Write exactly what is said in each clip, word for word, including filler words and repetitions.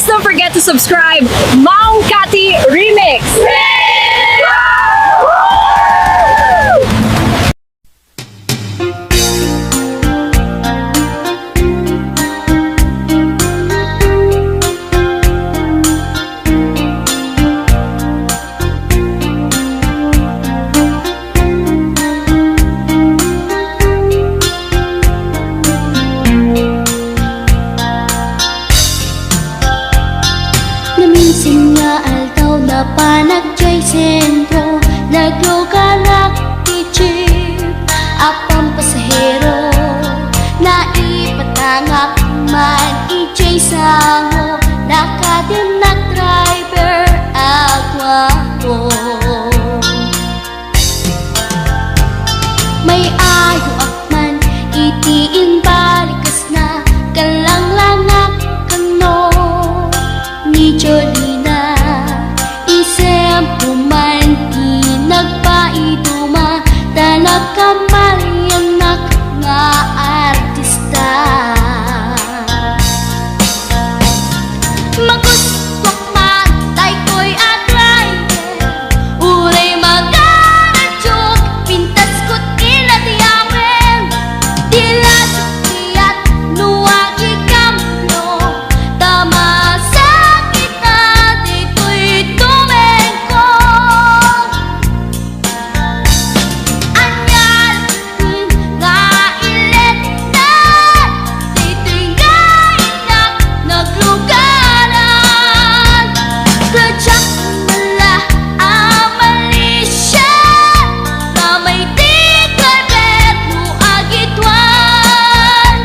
Don't forget to subscribe, Mang Kati Remix! Naminsan nga aldaw, napanak jay sentro, naglugarak ti jeep a pampasahero. Naipatangak man idiay sango, nakadennak driver a guapo. May ayoak man iti imbalikesna, kallanglangak kano ni Jolina. Isempo man ti nagpaiduma, ta nakamariannak nga artista. Magustuak man daytoy a driver, uray magaradiok, pintasko ti ladiawen. Di la diak kayat no agikambio, ta masakit na ditoy tumengko. Ania laeng nga iletna ditoy nga innak naglugaran. Kadiak met la a malisia, ta may ti driver no agituan.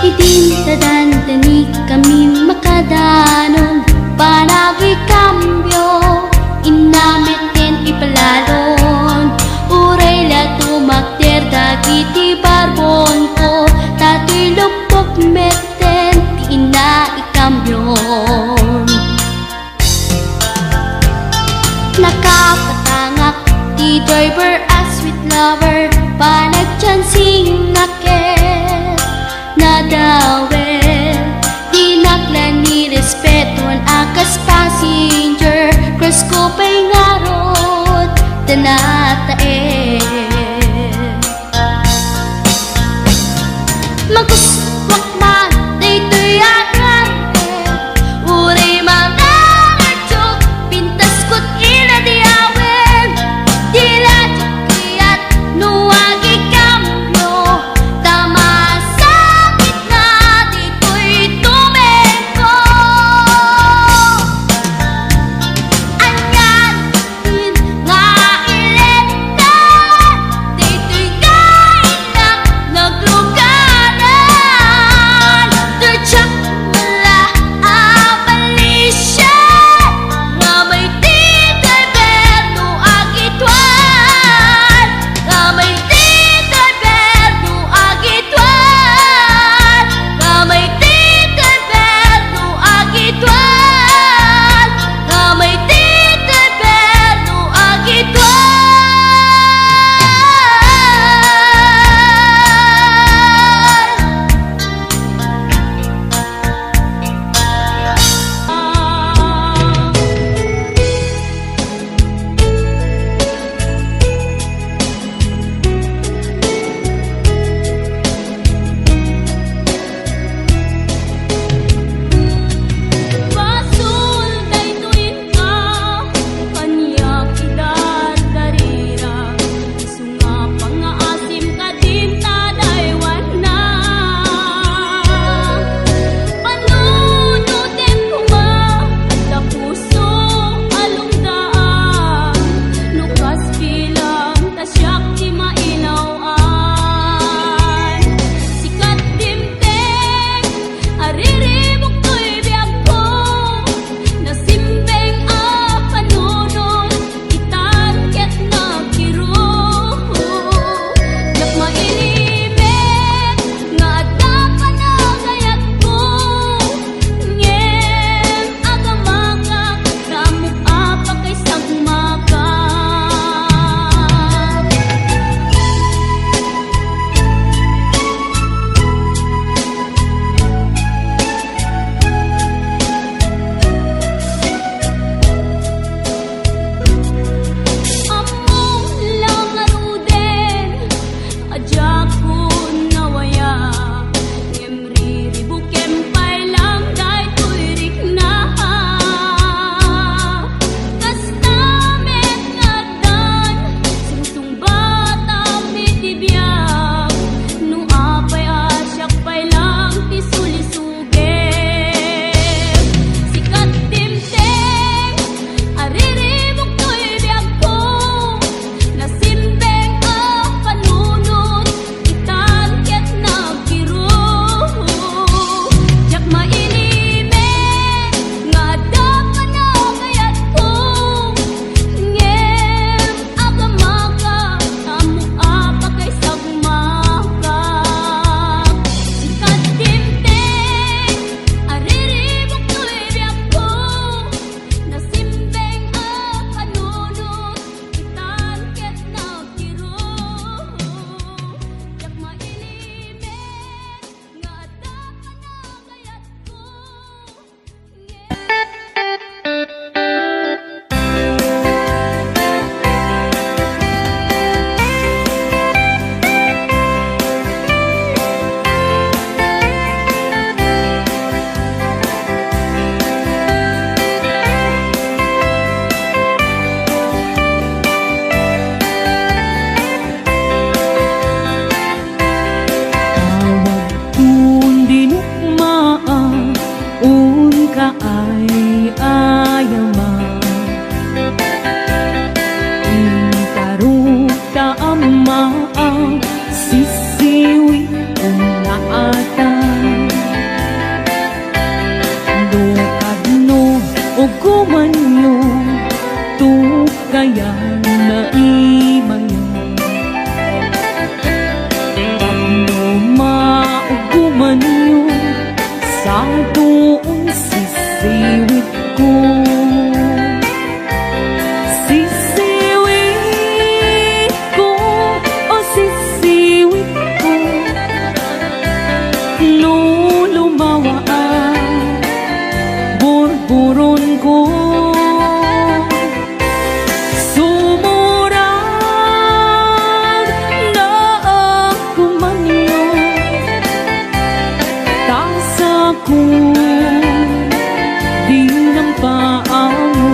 Idin ta dandanikami makadanon, panagikambio, inna met ken ipalalon. Uray la tumakder dagiti barbonko, ta toy luppok metten ti inna ikambion. Nakapatangak ti driver a sweet lover, panagchancingna ket nadawel. Dinak la nirespeton a kas passenger, crush ko pay ngarud ta nataen. Magustuak man daytoy a driver, uray mangaradiok, pintasko ti ladiawen. Di la diak kayat no agikambio, ta masakit na ditoy tumengko. Ania nga ilet naimayo. Tapno maugumanyo, saduon sisiwitko. Sisiwitko, o sisiwitko. No lumawa a burburonko, sumurag na kumanyo, ta sako di nang paamo.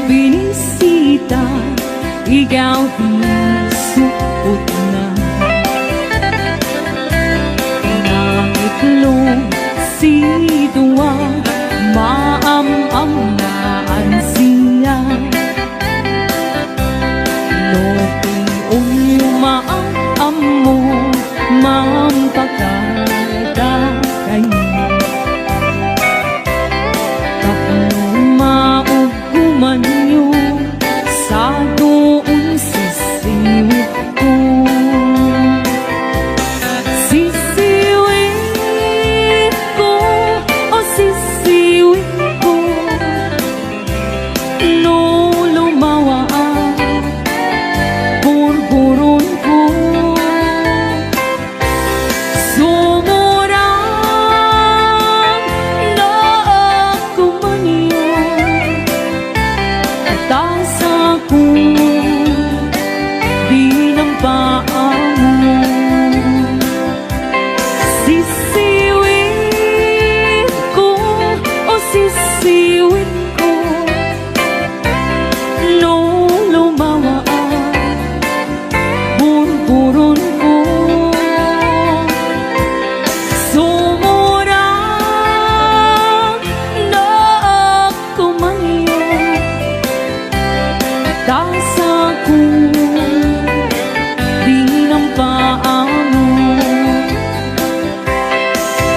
Binisita ikaw di sukot na. Nakitlo sidua, maam-am na ansiya. No ti unyo maam-ammo, mampakada kayo. Tapno mauggumanyo, saduon sisiwitko. Sisiwitko, o sisiwitko. No lumawa a burburonko, sumurang na kumanyo, ta sako di nang paamo. Sisiwitko, o sisiwitko, no lumawa a burburonko, sumurang na kumanyo, ta sako di nang paamo.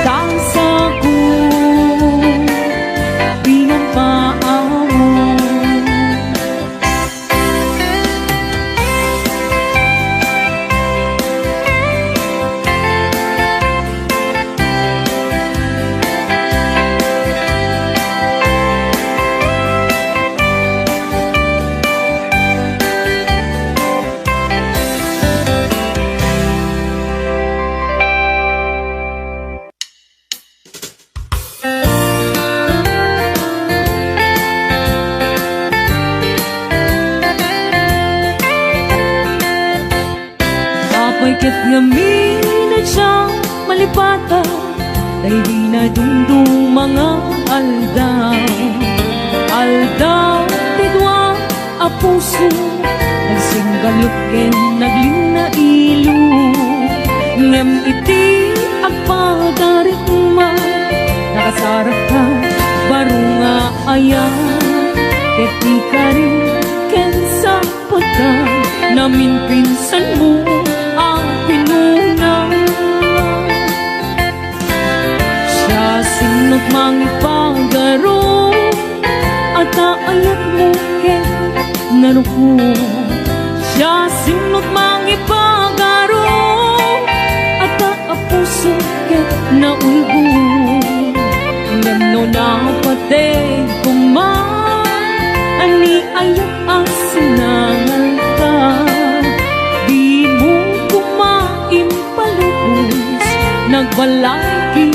Ta sako di nang paamo. Apay ket ngamin a siak malipatan, daydi nadumduma nga aldaw. Aldaw ti dua a puso, nagsinggalup ken naglinnailo. Ngem iti agpagarikma, nakasaraka baro nga ayat, ket ikarim ken sapata, naminpinsanmo a pinuna. Siasino't mangipagaro, adda ayatmo ket narukmo. Siasino't mangipagaro, adda a puso ket naulbod. Ngem no napateg koma, ania ayat a sinangalta? Dimo koma impalubos, nag Balay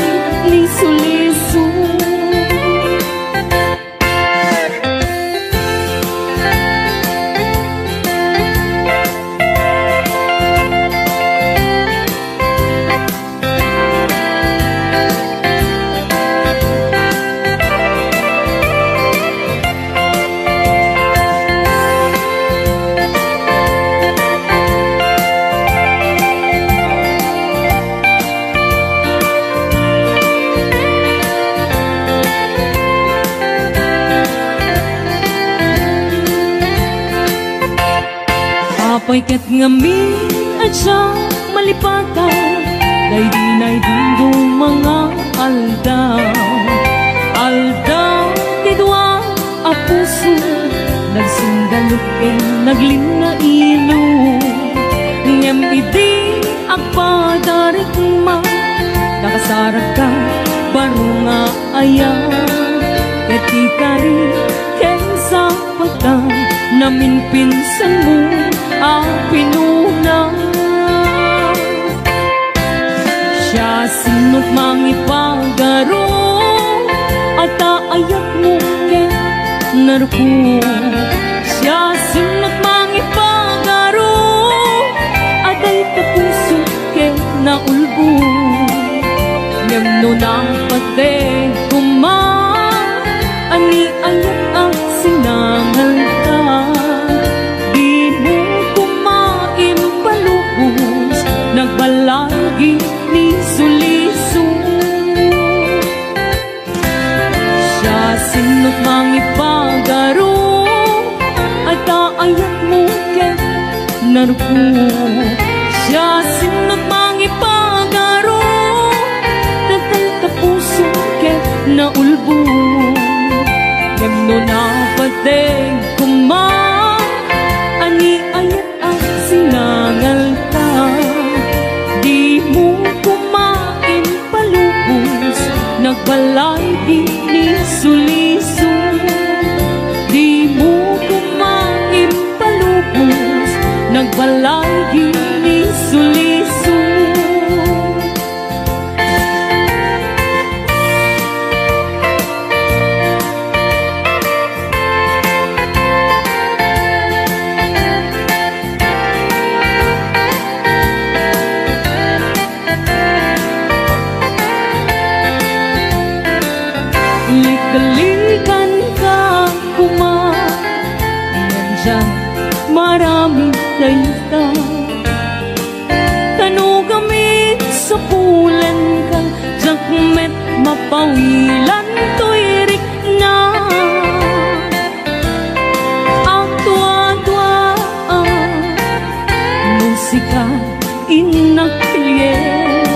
ni Suliso. Apay ket ngamin a diak malipatan daydi naidumduma nga aldaw. Aldaw ti dua a puso, nagsindaluk ken naglinnailo. Ngem idi agpadarikma, nakasarakka baro nga aya, ket ti kari ken sapatna, naminpinsanmo a pinuna. Siasino't mangipagaro, adda ayatmo ket narko. Siasino't mangipagaro, adda dayta puso ket naulbod. Ngem no napateg koma, ania ayat a sinangalta? Dimo koma impalubos, nagbalay ni Suliso. Siasino't mangipagaro, adda ayatmo ket narko. Siasino't mangipagaro, adda dayta puso ket naulbod. Ngem no napateg koma, ania ayat a sinangalta? Dimo koma impalubos, nagbalay ni Suliso. Dimo koma impalubos, nagbalay ni Suliso. Liklikanka koma, ngem diak maramid dayta. Kano gamin sapulenka, diak met mapawilan toy rikna. Agduadua a musika, innak pilien.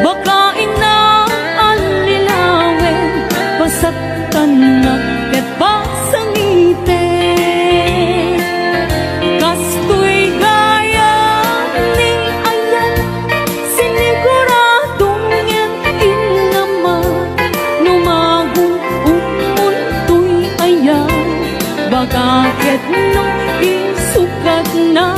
Baka innak allilawen, pasaktannak ket pasangiten. Kastoy gayam ni ayat, siniguradom ngem innamak, no magun-odmon toy ayat, baka ket no isukatna.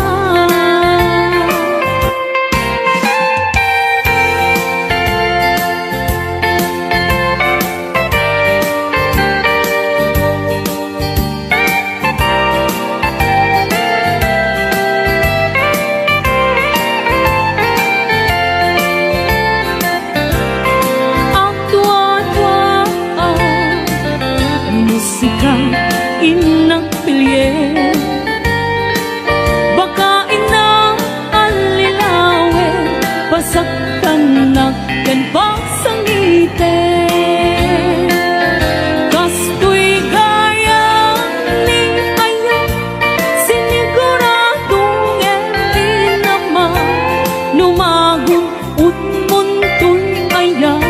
Agduadua a musika, innak pilien. Baka innak allilawen, pasaktannak ken pasangiten. Kastoy gayam ni ayat, siniguradom ngem innamak, no magun-odmon toy ayat,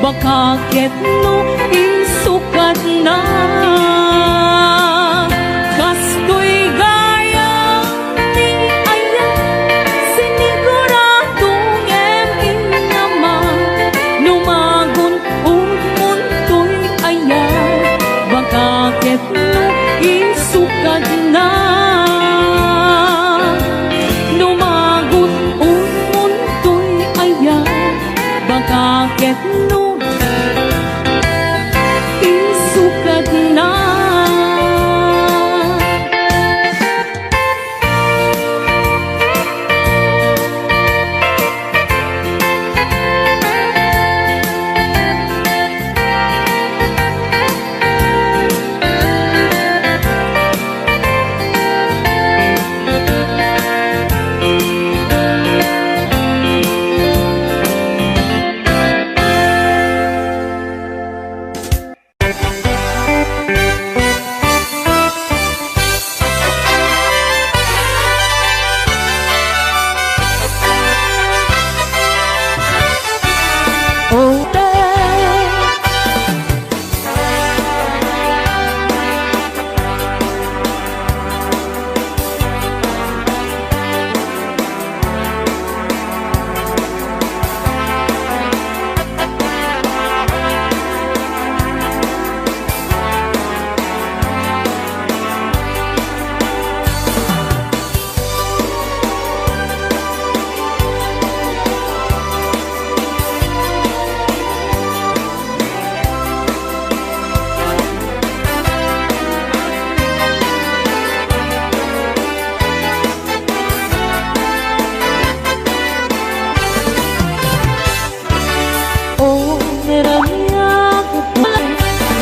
baka ket no isukatna. Kastoy gayam ni ayat, siniguradom ngem innamak, no magun-odmon toy ayat, baka ket no isukatna. No magun-odmon toy ayat, No, isukatna. O, naraniag,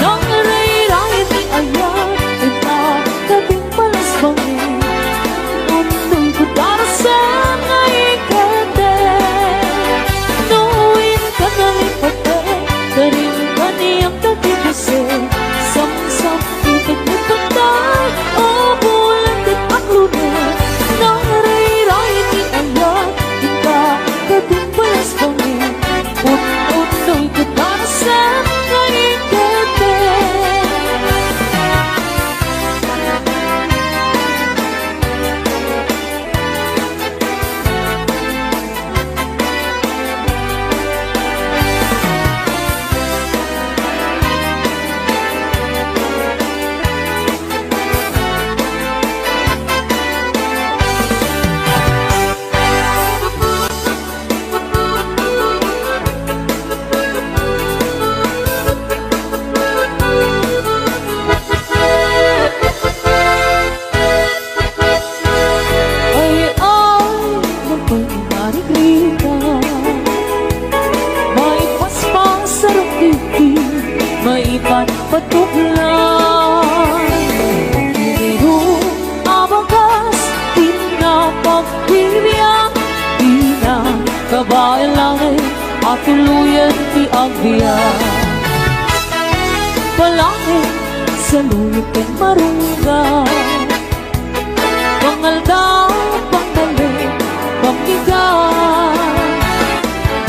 nang rayray ti ayat, ita, tabing palasbangi, undoy ko darasem nga ikete. No inka nalipate, karin kaniak dagiti se, samsam iket ni patay, o bulan ti aglune, nang rayray ti ayat, inka, kadun palasbangi, un-, undoy ko darasem nga ikete. Ay, ay, napaymarigrita. Maipaspas a rukiti, maipatpatublan. Pero abagas, pinapagpirian, pinakabaelangen, a tuluyen ti agbiag. Palangit, saluyot ken marunggan. Pangaldaw, pangtalek, pampiga.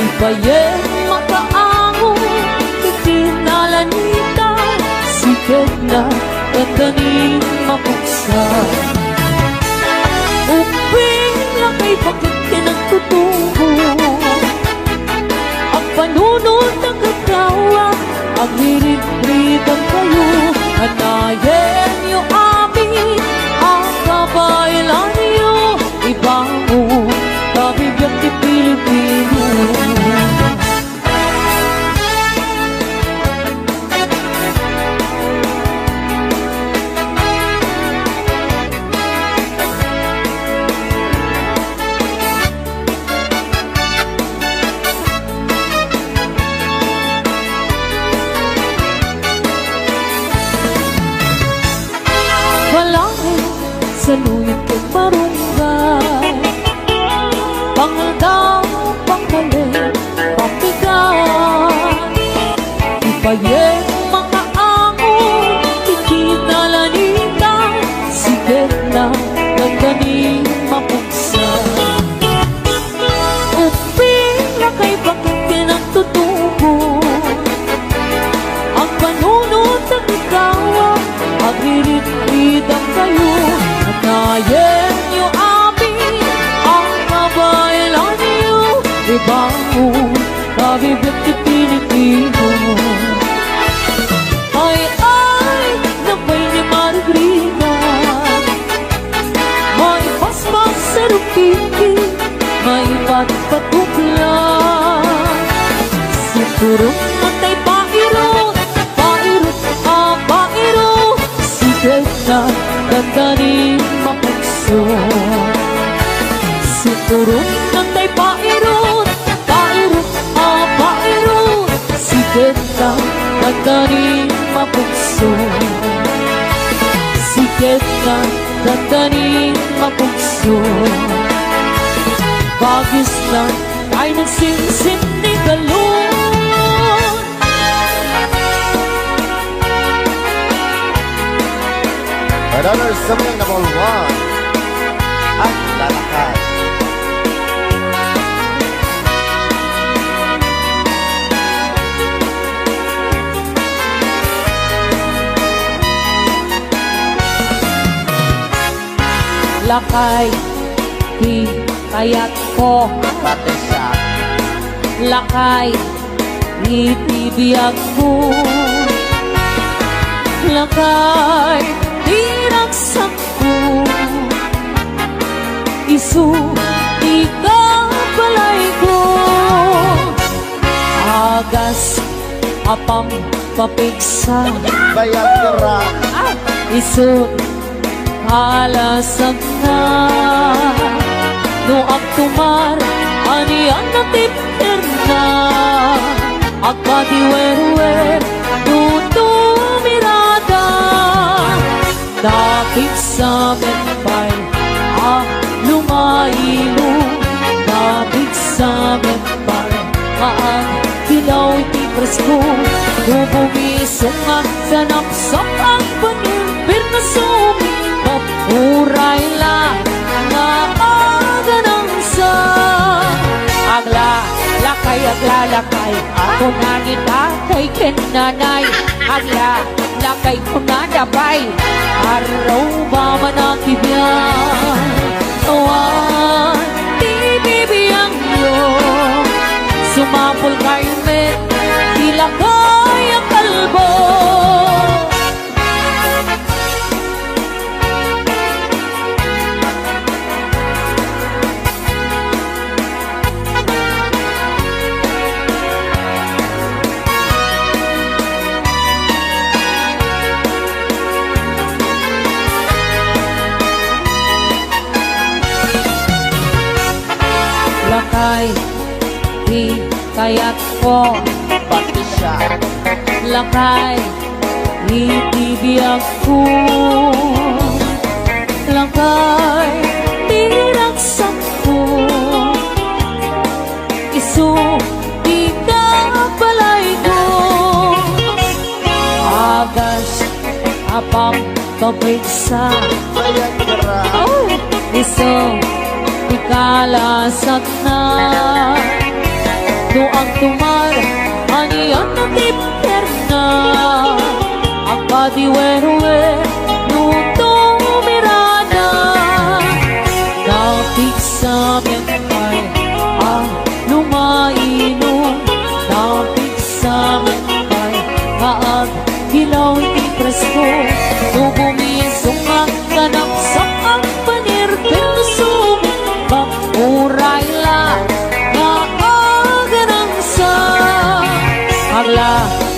Ipayen makaango, iti nalanita, siketna, ken dani mapuksa. Ubbing lakay bakit ti nagtutubo. Agpanunot a gaggawa, agriritritang kayo, anayenyo amin a kabaelanyo, ibangon, kabibiag ti Pilipino. Palangit, saluyot ken marunggan. Pangaldaw, pangtalek, pampiga. Ipayen makaango, iti nalanita, siketna, ken dani mapuksa. Ubbing lakay bakit ti nagtutubo. Agpanunot a gaggawa, agriritritang kayo, anayenyo amin a kabaelanyo, ibangon, kabibiag ti Pilipino. Ay, ay, napaymarigrita. Maipaspas a rukiti, maipatpatublan. Sinturot na tay pairot, pairot a pairot, siket na dandani mapukso. Sinturot na tay pairot, pairot a pairot, siket na dandani mapukso. Siket na dandani mapukso. Bagis na ay nagsinsin ni Galon. Another song na number one. Ang lalakad. Lakay, ti kayatko. Pati siya. Lakay, iti biagko. Lakay, ti ragsakko. Isu, ti kabalayko. Agas, a pampapigsa. Bayag ra. Ah, isu, kalasagna. No agtumar, ania ti perna. Agpadiwerwer, no tumirada. Napigsa met pay a lumaino. Napigsa met pay a agkilaw ti presko. No bumisong a sanapsap ang panirpir na sumingkap, uray la nga aganangsa. Agla, lakay, aglalakay, ako na ni tatay ken nanay. Agla, lakay, kunada pay, arruba man a kibiag. Awan ti bibiagyo, sumapulkay met ti lakay a kalbo. Lakay, ti kayatko. Pati siya. Lakay, iti biagko. Lakay, ti ragsakko. Isu, ti kabalayko. Agas, a pampapigsa. Ay, isu, ti kalasagna. No agtumar, ania ti perna. Agpadiwerwer, no tumirada. Napigsa met pay a lumaino. Napigsa met pay a agkilaw ti presko. No bumisong a kanapsap ang panirpir, sumingkap, uray la nga aganangsa. Agla,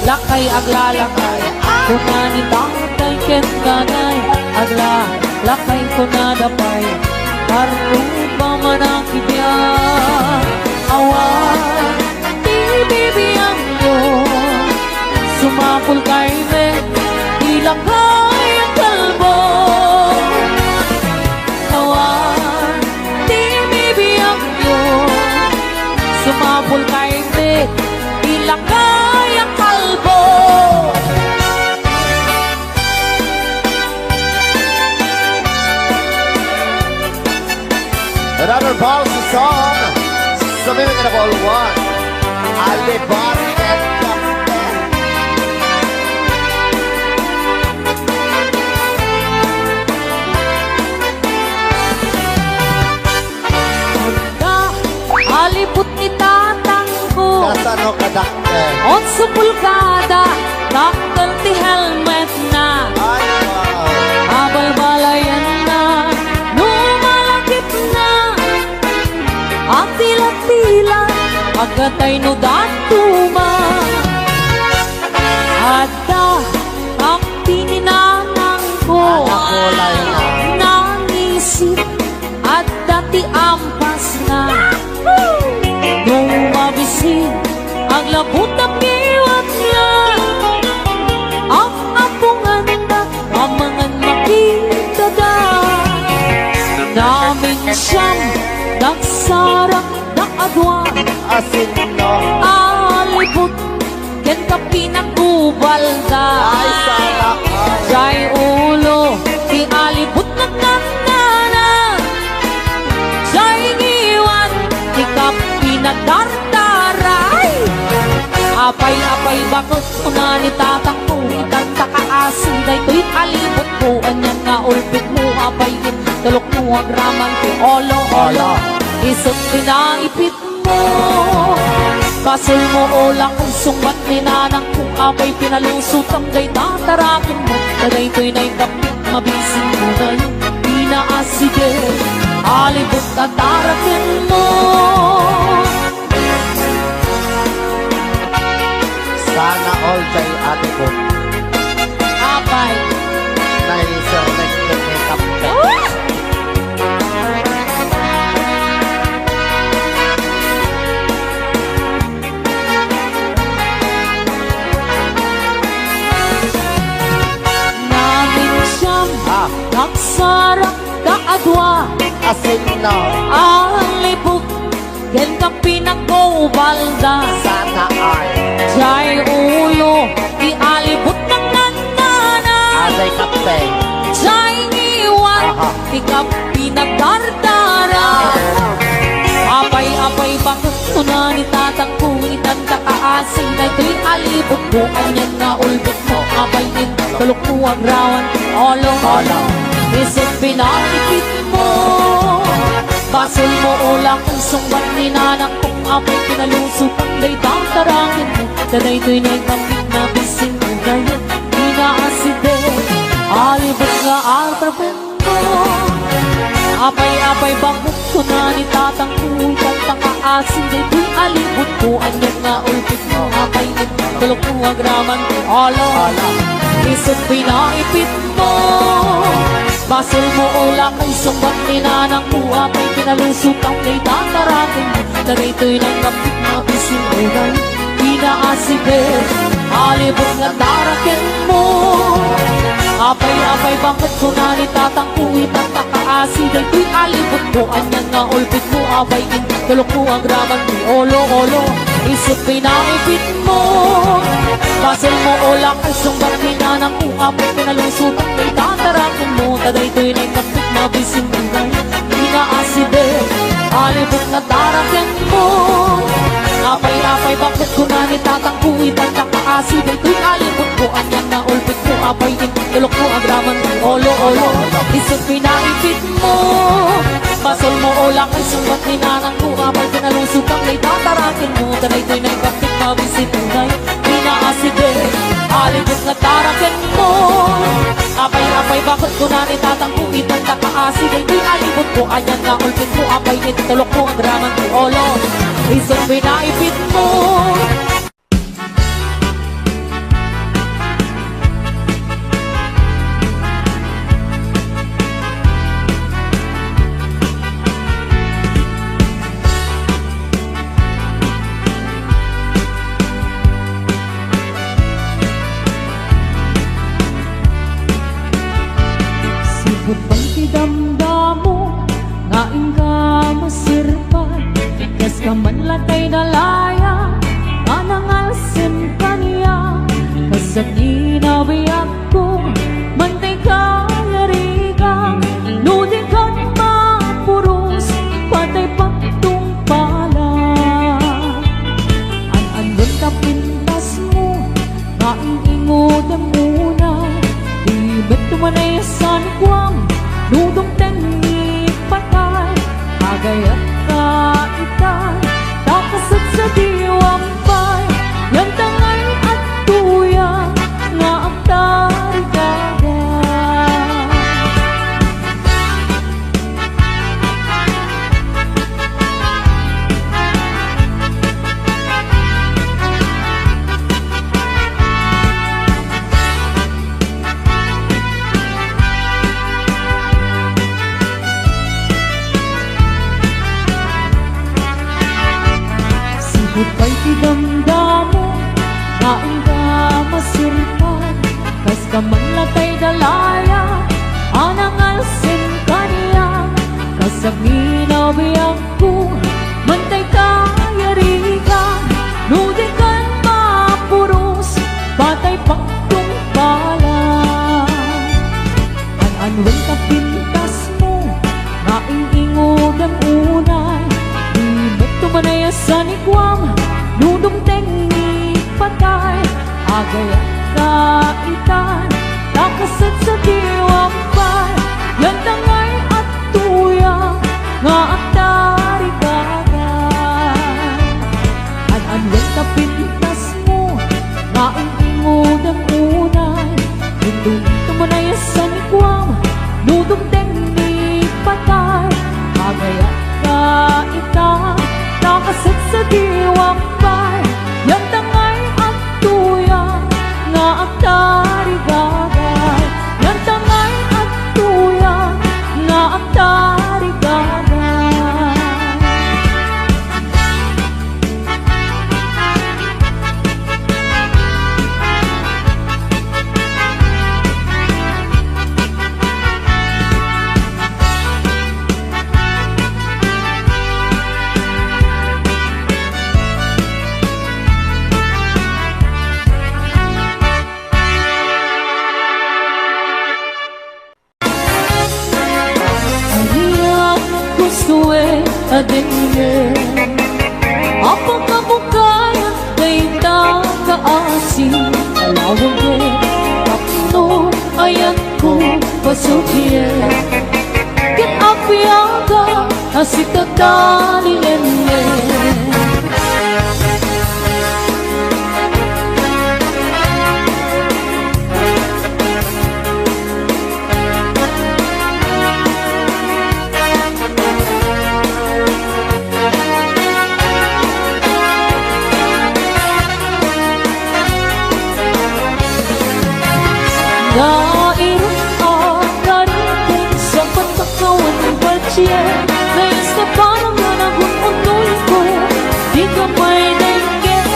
lakay, aglalakay, kuna ni tatay ken nanay. Agla, lakay, kunada pay, arruba man a kibiag. Awan ti bibiagyo, sumapulkay met ti lakay a kalbo. Awan ti bibiagyo, sumapulkay met ti lakay a kalbo. Another bouncy song. Sa minute na ball one. Alibar and Captain. Anda, aliput ni tatangko. Nasano ka, dakkel? Otso pulgada, dakkel ti helmet na. Ay, wow. Abalbalayan na, no malakip na. Atila-tila, ag- Katay no dadduma. Adda, akti ni nanangko. Anak ko, Laila. Nangisip, adda ti ampasna. No mabisin, aglabut a ngiwatna. Ap-apunganna, amangan makitda. Naminsiam, nagsarak, Naadua. Asinno? Alibut ken kapinagubalda. Ay, sana all. Jay ulo ti alibut nagkannana. Jay ngiwat ti kapinadardaray. Apay, apay, baket kuna ni tatangko, itanta kaasi daytoy alibutko, anian nga ulpitmo, apay, intulokmo, agraman ti olo, olo. Ala. Isut ti naipit mo. Basolmo, ulak, sungbat ni nanangko, apay pinalusotam dayta tarakenmo. Ta daytoy naikapit, mabisinmo dayon, pinaasiden, alibut a tarakenmo. Sana all jay alibut. Apay. Nay Sir Nick ken ni Kapten. Naminsiam, ah, nagsarak, kaadua. Asinno? Alibut ken kapinagubalda. Sana all. Jay ulo ti alibut nagkannana. Aday, Kapten. Jay ngiwat, aha, ti kapinagdardara. Apay, apay, baket kuna ni tatangko, itanta kaasi daytoy alibutko, anian nga ulbitmo, apay, intulokmo, agraman ti olo. Olo. Isut pinaipitmo. Basolmo, ulak, sungbat ni nanangko, apay pinalusotam dayta tarakenmo. Ta daytoy naikapit, mabisinmo dayon, pinaasiden, alibut nga atrapenmo. Apay, apay, baket kuna ni tatangko, itanta kaasi daytoy alibutko, anian nga ulpitmo, apay, intulokmo, agraman ti olo. Isut pinaipitmo. Basolmo, ulak, sungbat ni nanangko, apay pinalusotam dayta tarakenmo. Ta daytoy naikapit, mabisinmo dayon, pinaasiden, alibut nga tarakenmo. Apay, apay, baket kuna ni tatangko, itanta kaasi daytoy alibutko, anian nga ulpitmo, apay, intulokmo, agraman ti olo, olo. Isut pinaipitmo. Basolmo, ulak, sungbat ni nanangko, apay pinalusotam dayta tarakenmo. Ta daytoy naikapit, mabisinmo dayon, pinaasiden, alibut nga tarakenmo. Apay, apay, baket kuna ni tatangko, itanta kaasi daytoy alibutko, anian nga ulpitmo, apay, intulokmo, agraman ti olo, olo. Isut pinaipitmo. Basolmo, ulak, sungbat ni nanangko, apay pinalusotam dayta tarakenmo. Ta daytoy naikapit, mabisinmo dayon, pinaasiden, alibut nga tarakenmo. Apay, apay, baket kuna ni tatangko, itanta kaasi daytoy alibutko, anian nga ulpitmo, apay, intulokmo, agraman ti olo. Isut pinaipitmo. Sipud pay ti damdamo nga inka masirpan, kas ka man latay dalaya nga nangalsim kaniak, kas sanina biag ko, mantay ka larigang, no di ka mapuros, patay pagtungpala. An-annon ka pintas mo, nga ing-ingo dem una, di met tumanay san kuam, no dumteng ni patay, agayat ka itay, ta kasagsadiwam pay, yan tangay at tuya, nga agtarigada. Nga inka masurpad, kas ka man latay dalaya, a nangalsin kaniak, kas agina biagko, mantay kayarikan, no di kan mapuros, patay pagtungpalan. An-anwen ta pintasmo, nga ing-ingodem unay, di met tumanay a sanikuam, no dumteng ni patay, agayat ka itan, ta kasadsadiwam pay, yan ta ngay adtoya, nga agtarigagay. An-anwen ta pintasmo, nga ing-ingodem unay, inton tumanay a sanikuam, no dumteng ni patay, agayat ka ita, ta kasadsadiwam pay, yan ta ngay adtoya, nga agtarigagay, yan ta ngay adtoya, nga agtarigagay. Ania gustoek a dengngen? Apay nga bukayak dayta nga asi a lawagek? Tapno ayatko pasudien, ket abiagak a sika talilengneng. Nairun a karinten sa patakawan baltien, naisaparang nga nagun-untoyko, di ka pay dengngen.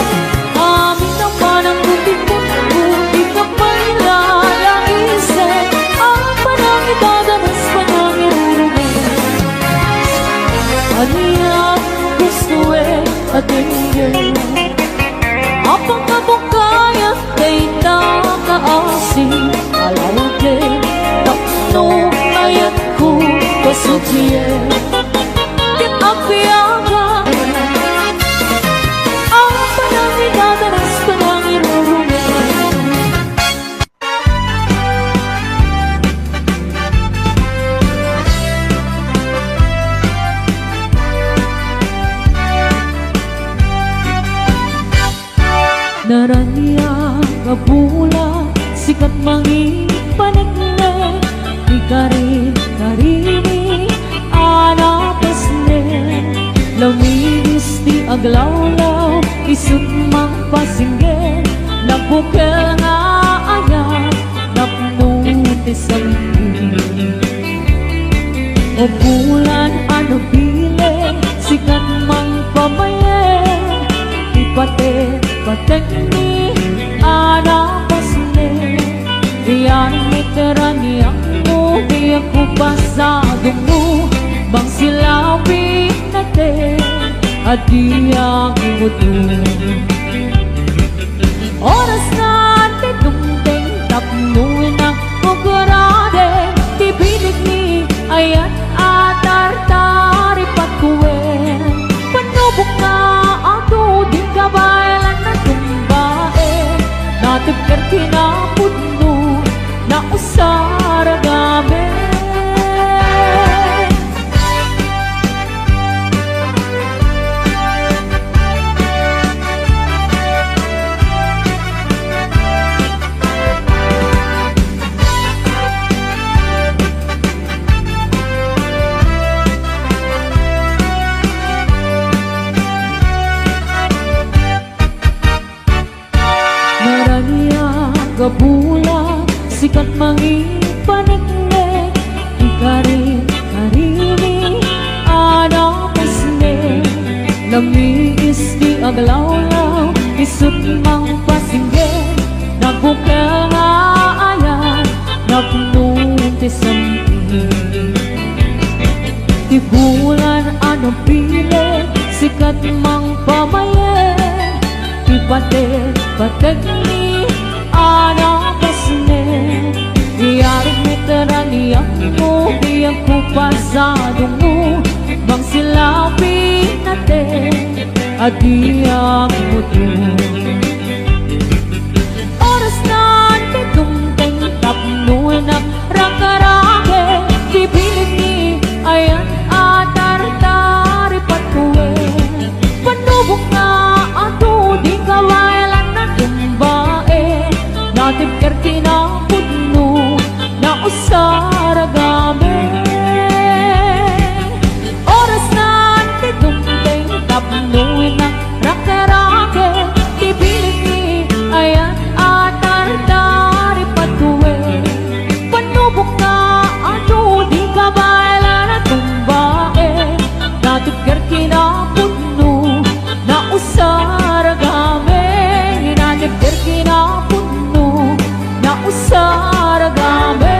Amin a panangtutipon ko, di ka pay lalaisen. Apay nga idadanas, panangirurungen? Ania gustoek a dengngen? Apay nga bukayak dayta nga asi a lawagek? Tapno ayatko pasudien, ket abiagak. Apay nga idadanas, panangirurungen? Naraniag a bulan, sika ti mangipaneknek, ikarikarini a napasnek. Lamiis ti aglawlaw, isut' mangpasingger, nabukel nga ayat, napno ti sakit. O bulan a nabileg, sika ti mangpamayen, ti pateg-pategmi a napasnek. Diak mairaniag no diak pasadungno, mangsilabit natek a diak imudo. Oras na ti dumteng tapno innak ugrade, ti bileg ni ayat a tartaripatko wen. Panubok nga adu, di kabaylan a tumbaen, natibker ti napudno, nausarag amin. Naraniag a bulan, sika ti mangipaneknek, ikarikarini a napasnek. Lamiis ti aglawlaw, isut' mangpasingger. Bulan a nabileg, sikat mangpamayen, ti pateg-pategmi a nakasne. Iyarag met ranianmo, diak ko pasadongmo, mangsilabi nate, a diak muto. Orasna ti dumteng tapno nak rakarake, ti bilinmi ayan a tartari patue. Panubok nga adu, di kabaelan a tumbae, natibker ti napudno, nausaragami. Orasna ti dumteng tapno nak rakarake, ti bilinmi ayan a tartari patue. Panubok nga adu, di kabaelan a tumbae, natibker ti napudno, nausaragami. Natibker ti napudno, nausaragami.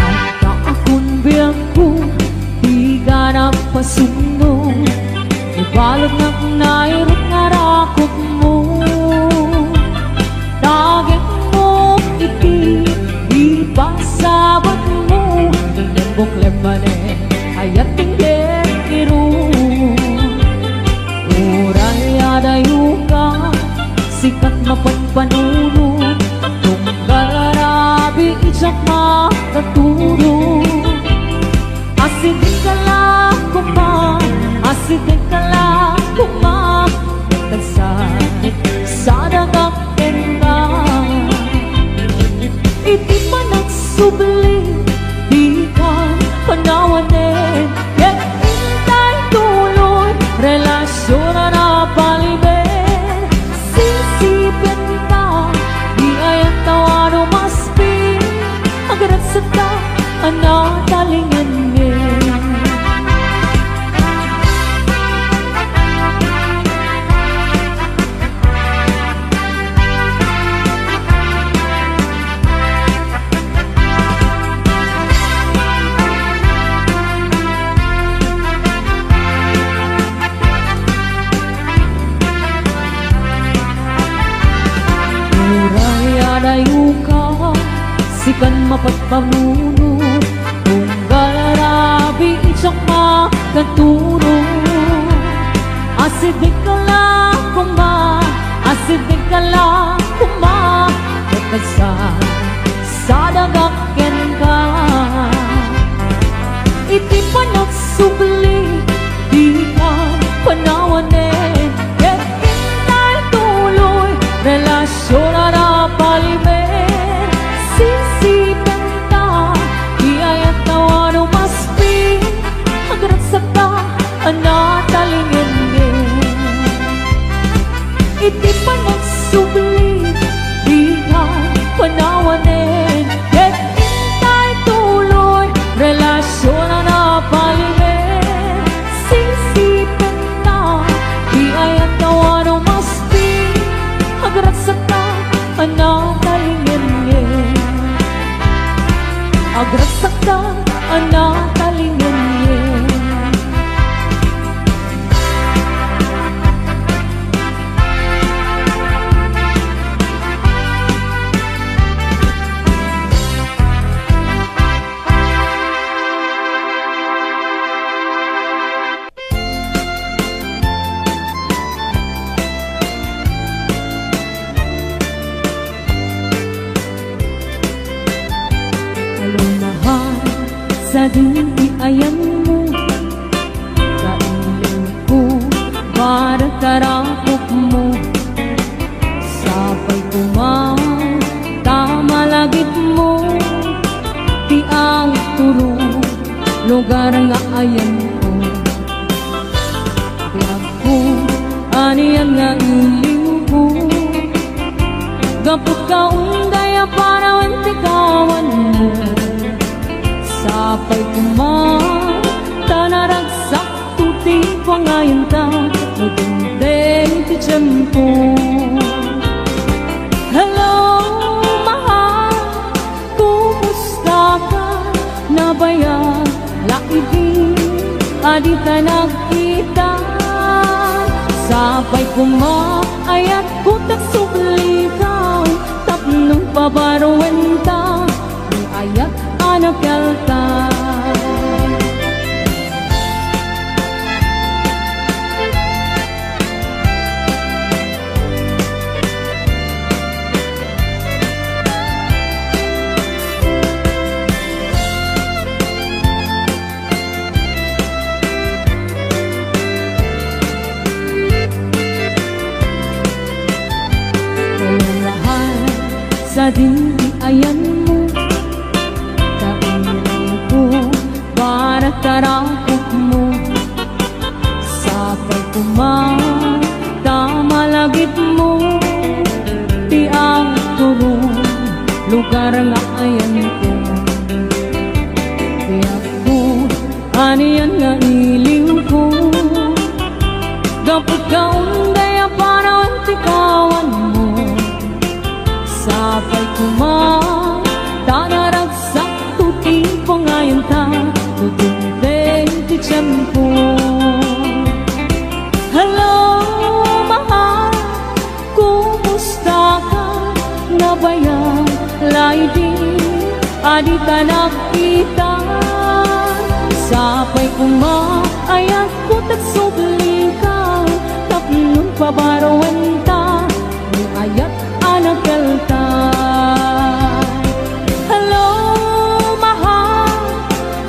Agka akon biagko, diak napasumno, ibaludnak nairut nga rakupmo. Tagekmo iti ipasabatmo, nembok lemmane, ayat ti iru. Uray adayoka, sikat mapagpanunot, tunggal rabii diak makatulog. Asidegka la koma, asidegka la koma, ket sadagak kenka. Iti panagsubli, dika panawanen, ket intay tuloy, relasion a napalimed. Sinsipenta, di ayan tawano maspi, agragsakta a natalingengen. Uray adayoka, sikan mapagpanuno, tunggal rabii diak makatulog. Asidegka la koma, asidegka la koma, ket sadagak kenka. Iti panagsubli, dika panawanen, ket intay tuloy, relasion a napalimed. Sinsipenta, di ayan tawano maspi, agragsakta a natalingengen. Iti panagsubli, dika panawanen, ket intay tuloy, relasion a napalimed. Sinsipenta, di ayan tawano maspi, agragsakta a natalingengen. Agragsakta a natalingengen. Alumahal, sadu ti ayanmo, kailengko, barkarakopmo, sapay koma ta malagipmo ti agturog, lugar nga ayanko. Gapu ta unday a parawen ti kawanmo, sapay koma ta naragsakto ti pangayanta no dumteng ti tiempo. Hello, mahal, kumusta ka? Nabayag la idi a dita nagkita. Sapay koma, ayatko ta sublikaw tapno pabaruenta no ayat a nakialta. Kaya mahal, sadin ti ayanmo, kailingko para tarakopmo. Sapay koma ta malagipmo ti agturong lugar nga ayanko. Ti appo, anian nga iliwko? Gapu ta unday a parawen ti kawanmo. Sapay koma ta naragsakto ti pangayanta no dumteng ti tiempo. Hello, mahal, kumusta ka? Nabayag la idi a dita nagkita. Sapay koma, ayatko ta sublikaw tapno pabaruenta no ayat a nakialta. Hello, mahal,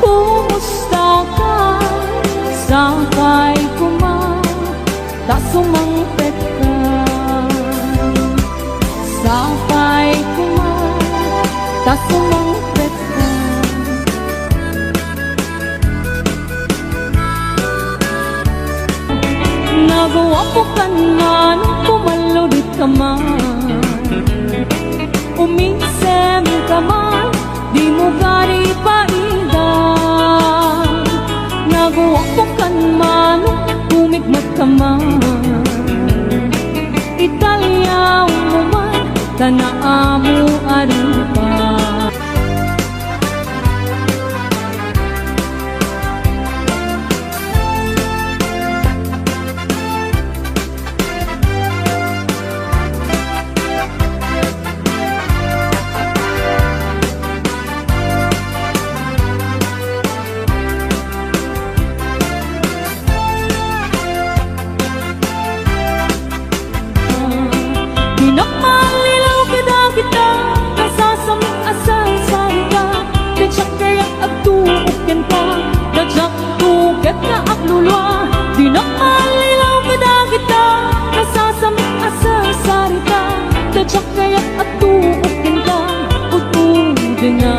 kumusta ka? Sapay koma ta sumangpetka. Sapay koma ta sumangpetka. Naguapokan man, kumallodit ka man, umingsem ka man, dimo gari paida. Naguapokan man, kumikmat ka man, italiawmo man, ta naammo a ripa. Dinak mallilaw kadagita, nasasam a sarsarita, ta diak kayat agtuok kenka, ta diak tuket nga aglulua. Dinak mallilaw kadagita, nasasam a sarsarita, ta diak kayat agtuok kenka, utodena.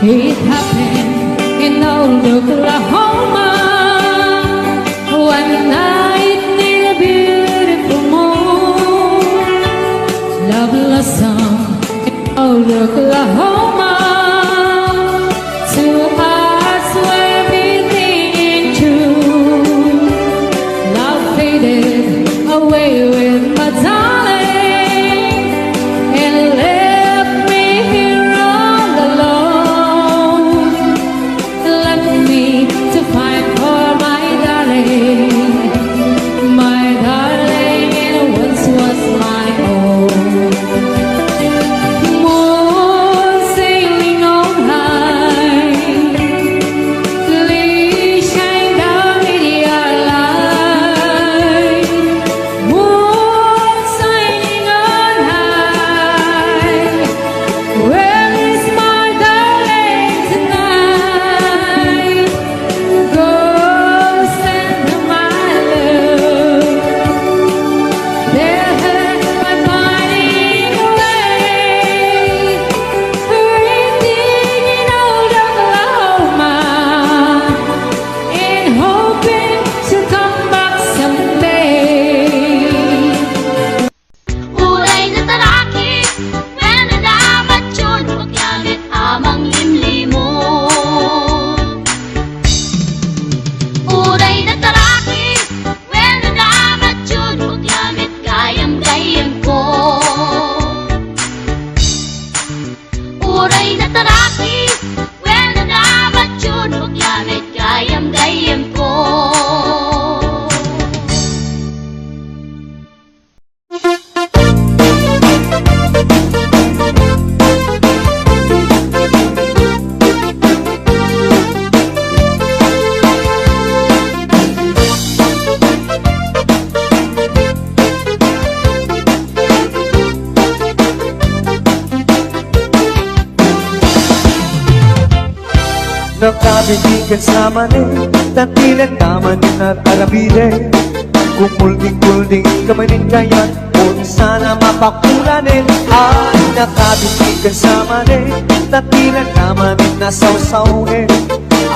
It happened in old Oklahoma. One night near the beautiful moon, love blossomed in old Oklahoma. Two hearts were beating in tune. Love faded away with my darling and left me here all alone. Left me to Ken sa manen, ta ti landa manen ar-arabiden. Kumulding-kulding ka manen kayat, unsan a mapakulanen. Ay, nakabit ken sa manen, ta ti landa manen nasawsawen.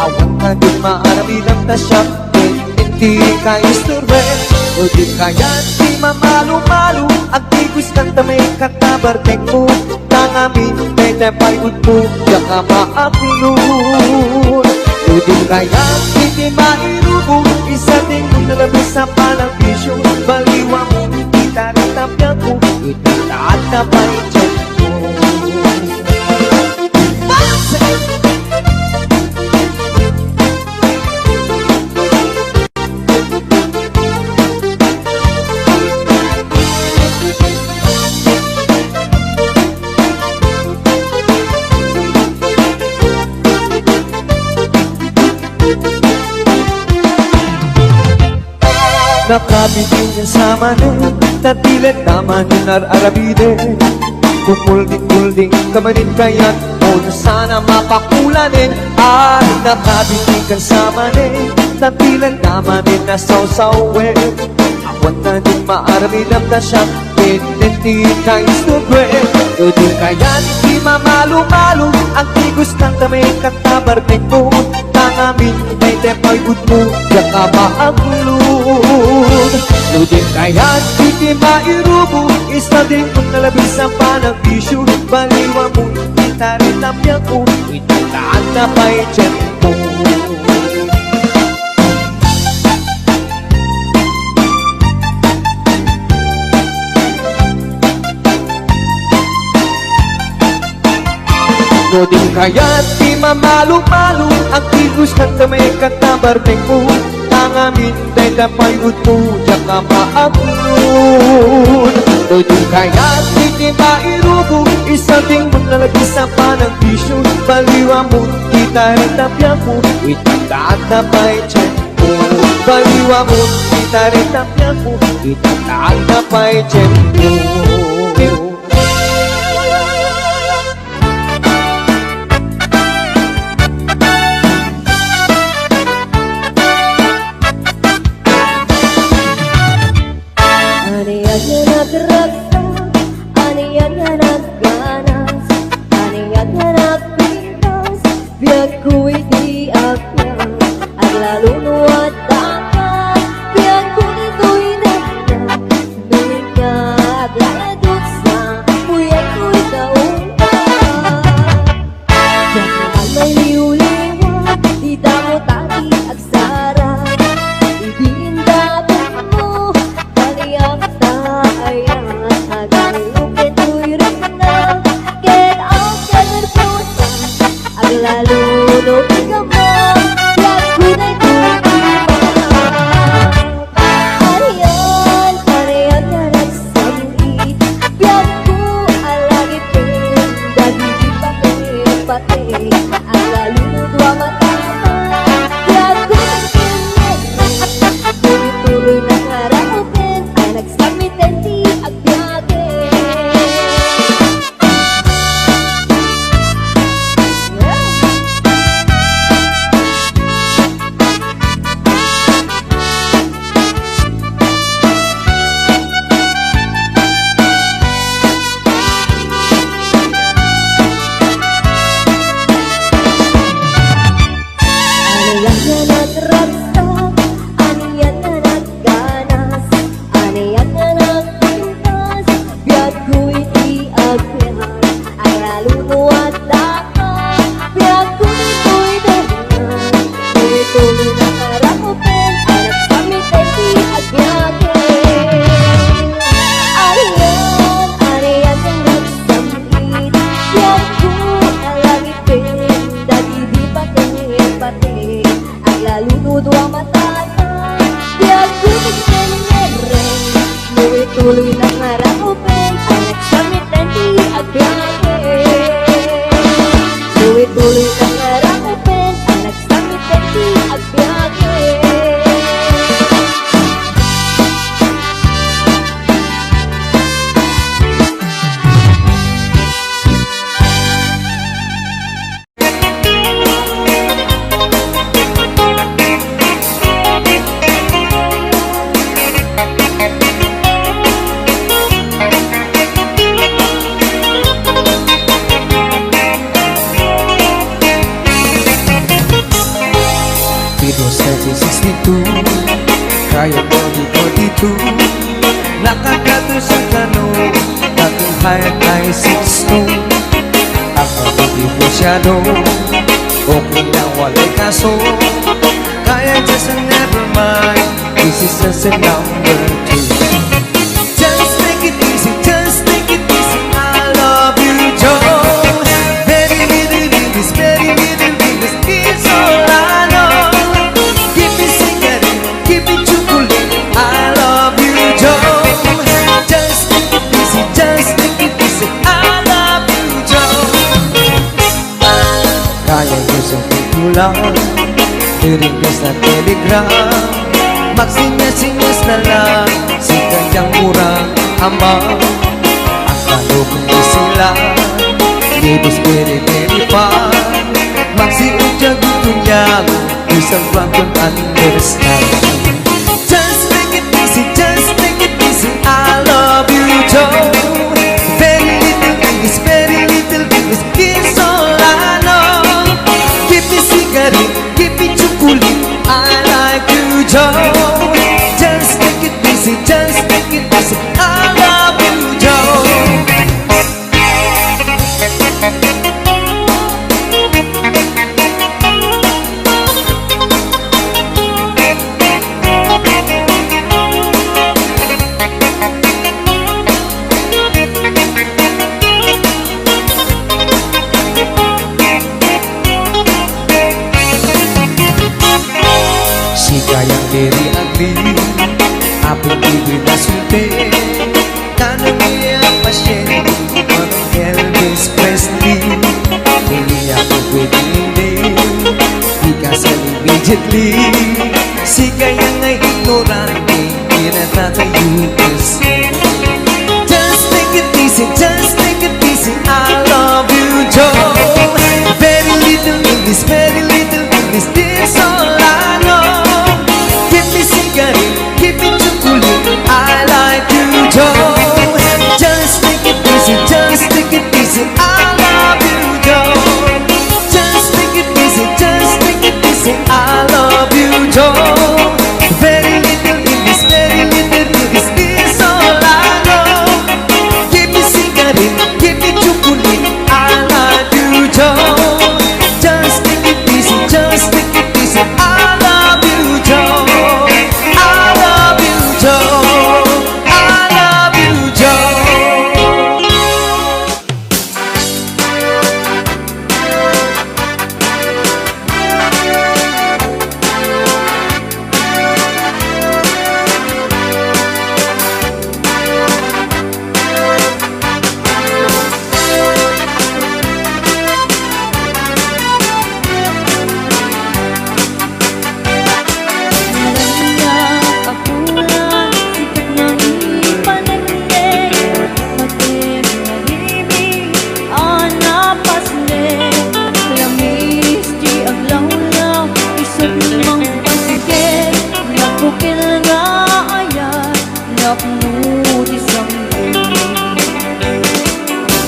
Awan a di maaramidem ta siak, ken iti kaistorben. No di kayat ti mamalu-malu, agtigos kan ta maikkat a bartekmo. Tangamin, dayta pay udmo, diak a maaklon. No di kayat iti mairubo, isadingmo na labes a panagbisio, baliwamon ti tarita a biagmo, ita ta adda pay tiempo. Nakabit ken sa manen, ta ti landa manen ar-arabiden. Kumulding-kulding ka manen kayat, unsan a mapakulanen. Ay, nakabit ken sa manen, ta ti landa manen nasawsawen. Awan a di maaramidem ta siak, ken iti kaistorben. No di kayat ti mamalu-malu, agtigos kan ta maikkat a bartekmo. Tangamin, dayta pay udmo, diak a maaklon. No di kayat iti mairubo, isadingmo na labes a panagbisio, baliwamon ti tarita a biagmo, ita ta adda pay tiempo. No di kayat ti mamalu-malu, agtigos kan ta maikkat a bartekmo. Tangamin, dayta pay udmo, diak a maaklon. No di kayat ti mairubo, isadingmo na labes a panagbisio, baliwamon ti tarita a biagmo, ita ta adda pay tiempo. Baliwamon ti tarita a biagmo, ita ta adda pay tiempo. Ania nga nagragsak, ania nga nagganas, ania nga nagpintas, biagko iti agyan, aglalo no adda ka, biagko ditoy dayta, no ika aglaladutsa, buyagko ikaw unta. Diak man liwliwa, ti damo ta ti agsara. Idi indapetmo, baliak ta ayat, aglalo ket uyrikna, ket agkanerbosa, aglalo no ikaw man, biagko daytoy ti Anian, anian nga nagsam-it, biagko a langiten, dagiti pate-pate, aglalo no dua mata, biagko nagtinneg, tuloy-tuloy na nga raupen, a nagsam-iten ti agbiagen. Anian nga nagragsak, anian nga nagganas, anian nga nagpintas, biagko iti agyan, aglalo no adda ka, biagko ditoy dalan, tuloy-tuloy na nga raupen, a nagsam-iten ti agbiagen. Anian, anian nga nagsam-it, biagko a langiten, dagiti pate-pate, aglalo no dua matata, biagko nagsenyereng, no ituloy na nga raupen, a nagsam-iten ti agbiagen. No ituloy na nga raupen, a nagsam-iten ti agbiagen. Seven sixty-two, kaya twenty twenty-two. Nakakatusan kano, tattoo high, high six two. Ako di masyado, okay lang, walay kaso. Kaya just never mind, this is just a number two. Just take it easy, just take it easy. I love you, Joe. Very little bit is, very little bit is, it's all I know. Give me cigarette, give me chocolate. I love you, Joe. Just take it easy, just take it easy. I love you, Joe. Kaya nyo sa pagkulang, i-request na Telegram. Magsinyas-sinyas na lang, sika yang murang ama. Ang kalubong ni sila, it is very, very fun. Magsiudyag ito niya, isang blank understand. Just take it easy, just take it easy. I love you, Joe. Very little thing is, very little thing is, it's all I know. Give me cigarette, give me chocolate. I like you, Joe. Just take it easy, just take it easy. I love you, Joe. Sika yang very ugly, apong di na sulti. Tanong niya pasyente, Elvis Presley. Hindi ako pwedeng hindi. Di ka sa immediately. Sika yang ay ignorante, pinatatayo kasi. Just take it easy, just take it easy. I love you, Joe. Very little English, very little English. This all I know. Give me cigarette, give me chocolate. I like you, Joe. Just take it easy, just take it easy. I love you, Joe. Just take it easy, just take it easy. I love you, Joe. Very little English, very little English. This all I know. Give me cigarette, give me chocolate. I love you, Joe. Just take it easy, just take it easy. I love you, Joe. I love you, Joe. I love you, Joe. Napno ti sangkil.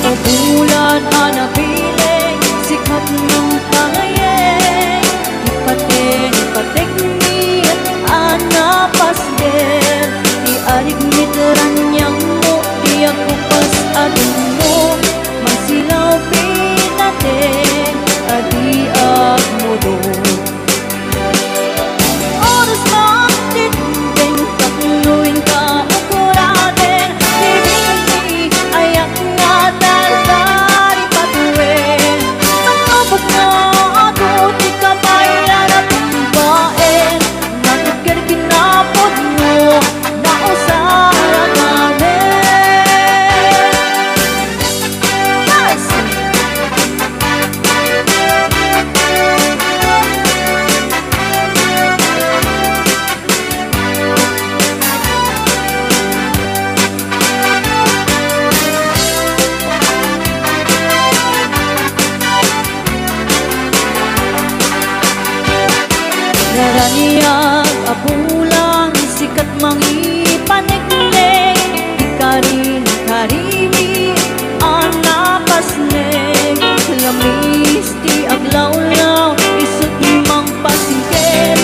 O bulan a nabileg, sikat mong pangayeg, ipateg, ipateg mi a napasdel, ti arik mi ti raniagmo, ti agkupas a dummo, masilaw pinateg a di agmudot. Oras man ti dingding, tapno inka ukuraden, ibinni ayak nga tartari patuen. Mangabot nga adu ti kabaylan a tumbaen, natukker kinapudno, nausar a ngamin. Nice! Naraniag a bulan, sikat mangipaneknek, ti karin karimi a napasnek, lamis ti aglawlaw, isut mangpasingkir,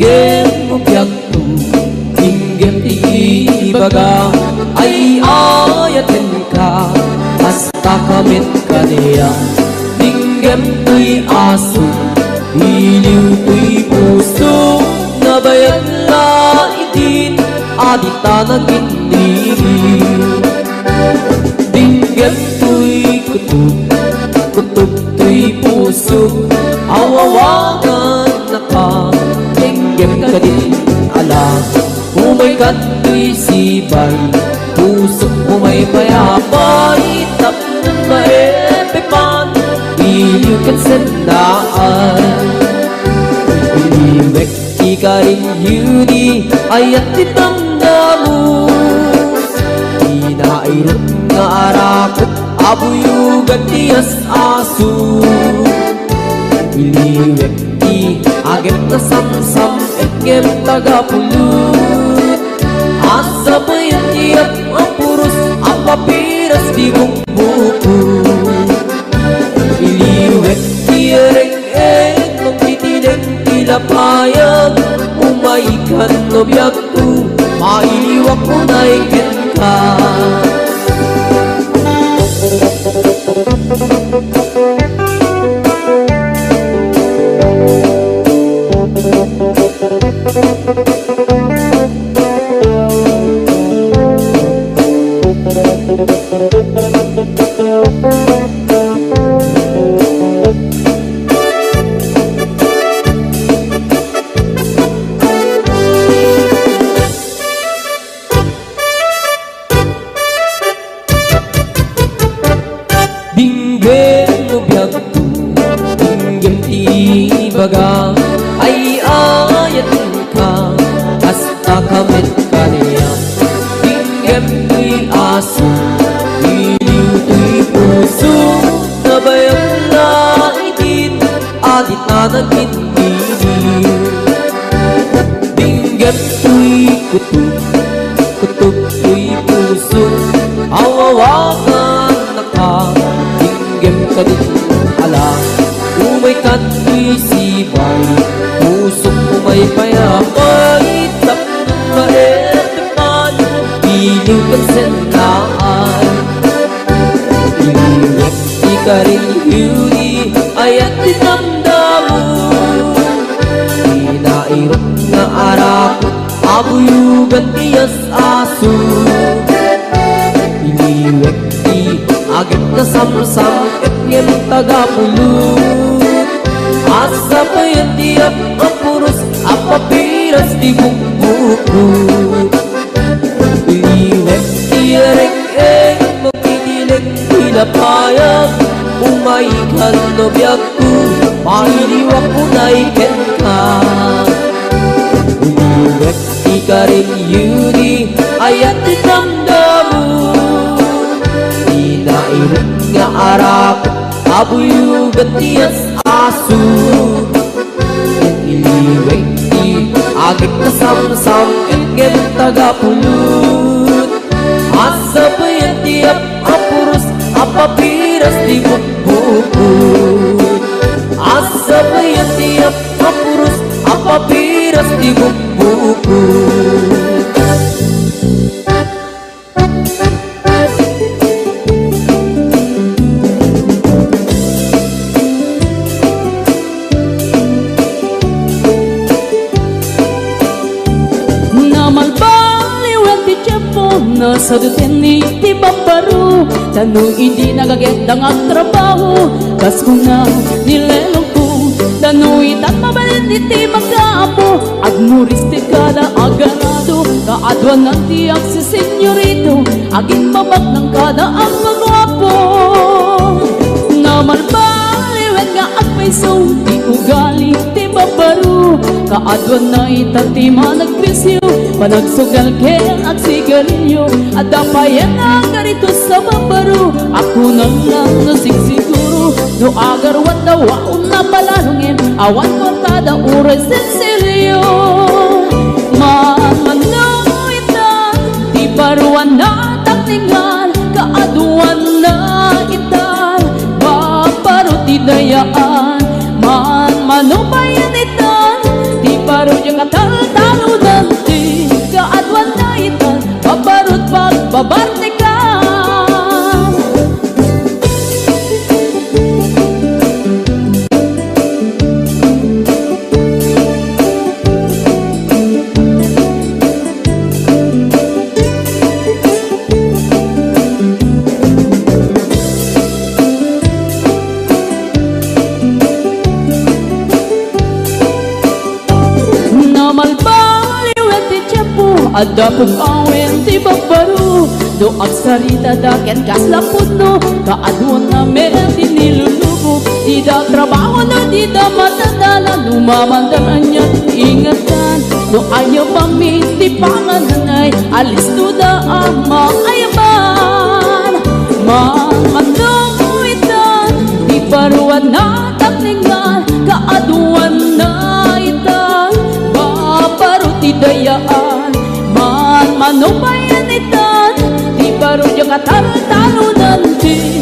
Dinggem no biagko, dinggem ti ibaga, ay-ayatenka, kasta ka met kaniak. Dinggem toy aso, iliw toy puso, nabayag la idin, a dita nanginnibi. Dinggem toy kutob, kutob toy puso, awawagannaka. Dinggem kadin ala, umayka toy sibay, pusok umaypayabay, tapno maepepan, iliw ken sennaan. Iliwek ti karin, Yuni, ayat ti tamdamo. Ti nairut nga arakut, abuyogan ti as-aso. Iliwek ti agek nga samsam, ngem tagapulot. Asapayen ti ap-, a puros, a papiras ti bukbuko. Iliwek ti reng-, Eng, mangtitineng ti lapayag, umaykan no biagko, mailiwak unay kenka. Dinggem no biagko, dinggem ti ibaga, ay-ayatenka, kasta ka met kaniak. Dinggem toy aso, iliw toy puso, nabayag la idin, a dita nanginnibi. Dinggem toy kutob, kutob toy puso, awawagannaka. Dinggem kadin ala, umayka toy sibay, pusok umaypayabay, tapno maetepan, iliw ken sennaan. Iliwek ti karin, Yuni, ayat ti tamdamo. Ti nairut nga arakut, abuyogan ti as-aso. Iliwek ti agek nga samsam, ngem tagapulot. Asapayen ti ap-, a puros, a papiras ti bukbuko. Iliwek ti reng-reng, mangtitineng ti lapayag, umaykan no biagko, mailiwak unay kenka. Iliwek ti karin, Yuni, ayat ti tamdamo. Ti nairut nga arak, abuyogan ti as-aso. Iliwek ti agek nga samsam, ngem tagapulot. Asapayen ti ap-, a puros, a papiras ti bukbuko. Asapayen ti ap-, a puros, a papiras ti bukbuko. Namalbaliwen ti tiempo, nasadutenni ti babbaro. Ta no idi nagagenda nga agtrabaho, kas kuna ni lelongko, ta no itan mabalin iti magkaapo, agmuris ti kada agarado, kaaduanan ti agsis- Senyorito, agimbabaknang kada agpaguapo. Namalbaliwen nga agpayso ti ugali ti babbaro. Kaaduanna ita ti managpisio, panagsugal ken agsigarilio. Adda payen nga agaritos a babbaro. Akunana no sigsiguro, no agaruanda, waonna palalo ngem awan kuartada uray sensilio. Manmano ita ti baruanna takningan, kaaduanna ita babbaro ti dayaan. Manmano payen ita ti baro ti Kataltalunan ti kaaduanna itan, paparut pagbabartikan. Namalbaliwen ti tiempo, adda pung-awen ti babbaro. No agsaritada ken kasla pudno, kaaduanna met ti nilulubo. Dida trabaho no dida matadala, no mamandar ania ti ingetan. No ayabanmi ti pangananay, alistoda a maayaban. Manmano itan, di baruan a taklingan, kaaduanna itan, baparo ti dayaan. Manmano payen itan, di baro dia kataltalunan ti